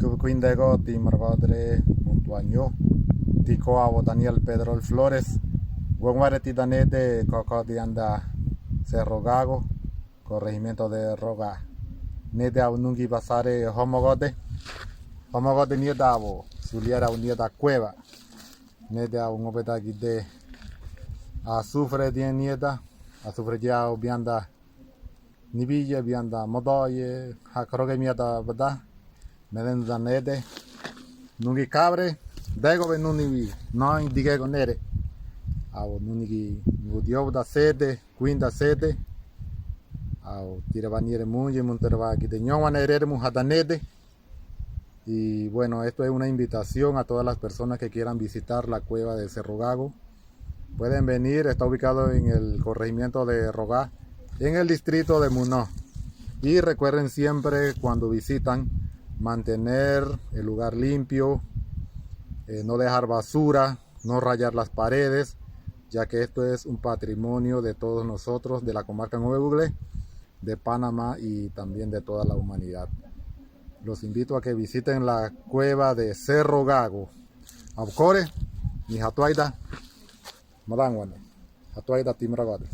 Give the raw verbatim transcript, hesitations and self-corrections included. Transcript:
Tubu kuindego, timaragode, muntuaño. Tika awo Daniel Pedro Flores. Wonware tidan nede, koko tianda Cerro Gago, corregimiento de Rogá. Nede awo nungui basare homogode. Homogode nieda awo, suliera awo nieda cueva. Nede awo ngobedagide azufre dien nieda, azufre ya awo bianda nibiye, bianda modoye, hakarogemiada bada, melenda nede. Nungui kabre, dego be nuni, no digego nere. Awo nunigi, nungu diobuda sede, kuinda sede. Awo tira ba nire munye, muntere ba gide ñowa nere mu hadan nede. Y bueno, esto es una invitación a todas las personas que quieran visitar la cueva de Cerro Gago. Pueden venir, está ubicado en el corregimiento de Rogá, en el distrito de Munó. Y recuerden siempre cuando visitan mantener el lugar limpio, eh, no dejar basura, no rayar las paredes, ya que esto es un patrimonio de todos nosotros, de la comarca Nuevo Buglé, de Panamá y también de toda la humanidad. Los invito a que visiten la cueva de Cerro Gago. Abukore, ni hatuaida, madanguane, hatuaida timaragode.